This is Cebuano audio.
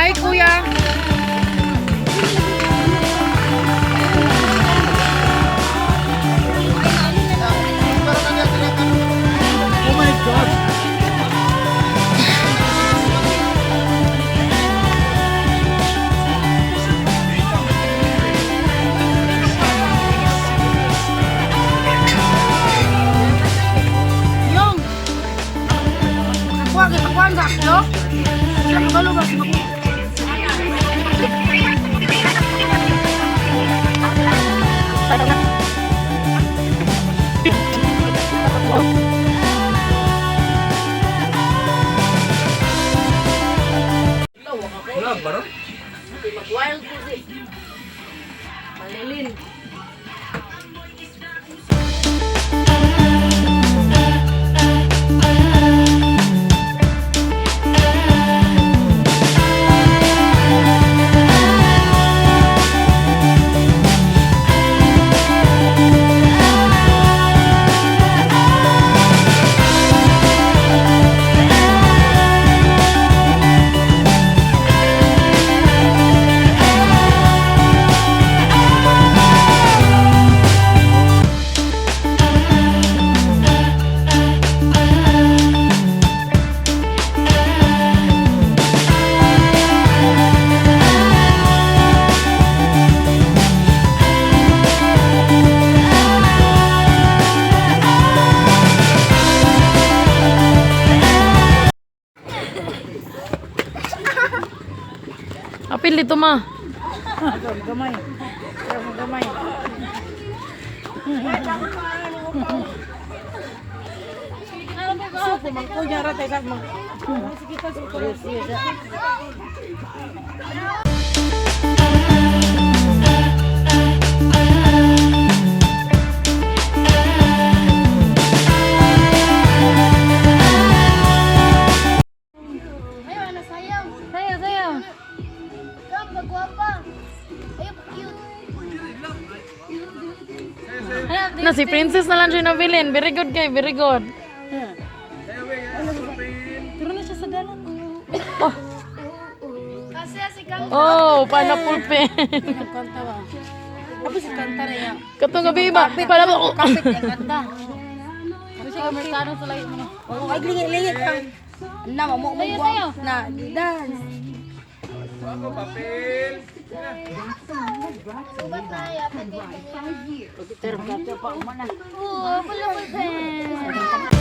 Bye, kuya. Oh my God! Yung! Nakuha kay pagkuhan sa aklo? Sila kabalo ba? Sila Vlog ba ron? Wild pussy. Malilin. Apil dito, ma. Gamay. Gamay. Suko man ko nyara tay sa mga. Sige Ayaw, ano sayaw. Sayo, sayo. Ikaw, pagwapa. Ayaw, cute. Na si Princess na lang siya nabilin. Very good kay, very good. Pero na siya sa dalan. Oh, Kasi si Kang. Oh, pineapple pen. Kanta ba? Tapos kanta na yan. Katong gabi ba? Pineapple. Kapit yung kanta. Kasi Amerikano sa lahi mo. Oo, ay lingi-lingi kang. Na, mo mo na dance. Ako, papel! Subat na, yapit kayo. Pero kanta pa umana. Oo, pala.